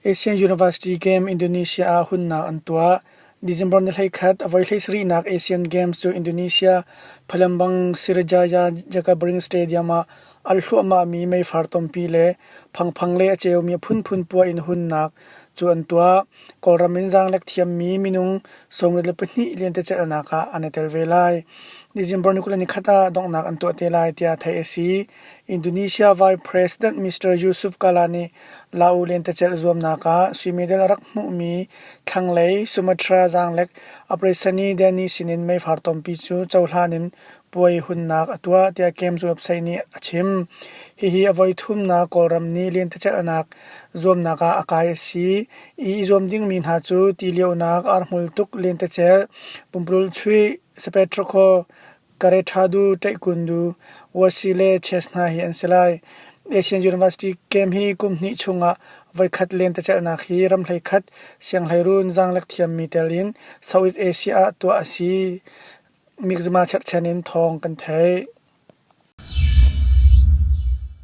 Asian University Game Indonesia ah hunnak an tuah. December ni 11 a voi 17nak Asian Games cu Indonesia Palembang Sriwijaya Jakabaring Stadium ah al hluahmahmi meifar tompi le phangphang le a ceumi a phunphun puah in hunnak cu an tuah. Kawlram in zaanglek thiammi minung 22 lentecelhnak ah an i tel ve lai. December ni 21 ah donghnak an tuah te lai tiah theih a si. Indonesia Vice President Mr. Jusuf Kalla nih Lau lentecelh zuamnak ah sui medal a rak hmuhmi thlanglei Sumatra zaanglek Apresani Danny sinin meifar tompi cu cohlan in puai hunnak a tuah tiah Games website nih a chim. Hihi a voi thumnak Kawlram nih lentecelhnak zuamnak ah a kai a si i i zuam dingmi hna cu tilionak, arhmul tuk lentecelh, pumpululh chuih, sepetrakaw, karethadu, ṭaihkundu, wasi le chess hna hi an si lai. Asian University Game hi kum hnih chungah voikhat lentecelhnak hi ram hleikhat sianghleiruun zaanglek thiammi tel in Southeast Asia ah tuah a si. Mixma cherhchan in thawng kan theih.